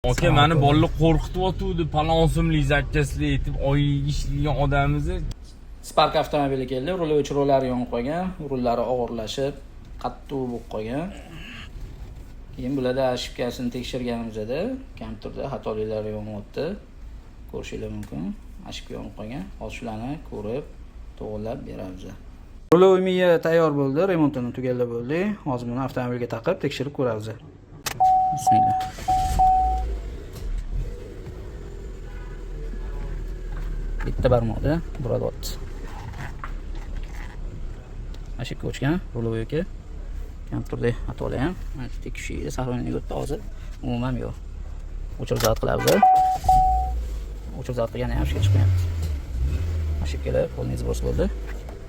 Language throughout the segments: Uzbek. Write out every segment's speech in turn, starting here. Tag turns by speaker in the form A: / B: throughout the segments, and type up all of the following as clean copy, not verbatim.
A: Aka, mani bolalar qo'rqityotgandi, palon so'mlik zapchastlar aytib, oylik ishlaydigan odamimizni.
B: Spark avtomobili keldi, ruli chiroqlari yonib qolgan, rullari og'irlashib, qattiq bo'lib qolgan. Keyin bularda ошибка sini tekshirganimizda kompyuterda xatoliklar yonyapti. Ko'rishinglar mumkin. Ошибка yonib qolgan. Hozir shularni ko'rib, to'g'rilab beramiz. Рулевой miya tayyor bo'ldi, remontini tugallab bo'ldik. Hozir buni avtomobilga taqib tekshirib ko'ramiz. Bismillah. Bitta barmoqda buralyapti. Ошибка o'chgan, рулевой aka. Kompyuterda xatolar ham mana shu tekshirishga сохранение o'tdi hozir. Umuman yo'q. O'chirib zavod qilamiz. O'chirib zavod qilgani ham ishga chiqmayapti. Ошибка lar полный сброс bo'ldi.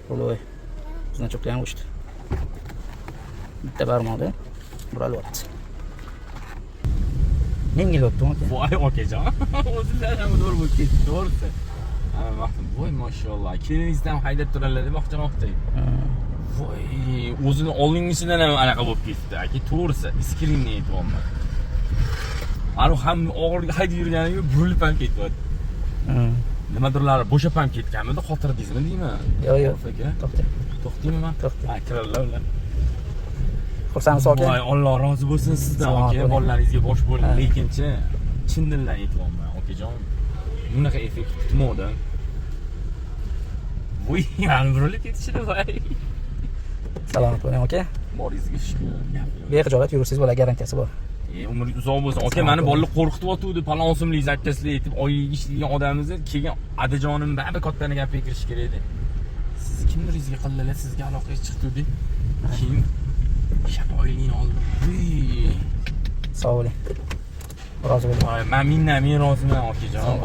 B: Рулевой значок lar ham o'chdi. Bitta barmoqda buralyapti. Yengil o'tdi aka.
A: Voy okajon, o'zlari ham zo'r bo'lib ketdi, to'g'risi. Ha, vaqtim, voy mashalloh, keliningizdan ham haydab turadilar deb oqchanoqdek. Voy, o'zini oldingisidan ham anaqa bo'lib ketdi, aka, to'g'risi, искренне aytyapman. Anu ham og'ir haydab yurganiga burilib ham ketyapti. Nimadirlari bo'shab ham ketganmidi, xotirdingizmi deyman.
B: Yo'q, yo'q.
A: Aka,
B: To'xta.
A: To'xtaymi?
B: To'xta.
A: Ha, kiradilar ular.
B: Xursandsiz aka?
A: Voy, Alloh rozi bo'lsin sizdan,
B: Salomat
A: aka,
B: bo'ling.
A: Bolalaringizga bosh bo'ling.
B: Ha.
A: Lekinchi chin dildan aytyapman, okajon. Bunaqa effekt kutmovdim. Voy, mani burilib ketishdi, voy.
B: Salomat bo'ling aka.
A: Boringizga shukur. Gap yo'q.
B: Bexijolat yursangiz bo'ladi, garantiyasi bor.
A: E, umr uzoq bo'lsin. Aka,
B: Salomat
A: mani
B: bo'ling.
A: bolalar qo'rqityotgandi, palon so'mlik zapchastlar aytib, oylik ishlaydigan odamimizni keyin adajonim baribir kattani gapiga kirish kerak edi. Sizni kimdir yuzga qildilar, sizga aloqangiz chiqdi. Keyin shapoylikni oldim. Voy.
B: Sog' bo'ling. Rozi bo'ling.
A: Voy, men mingdan ming roziman, okajon.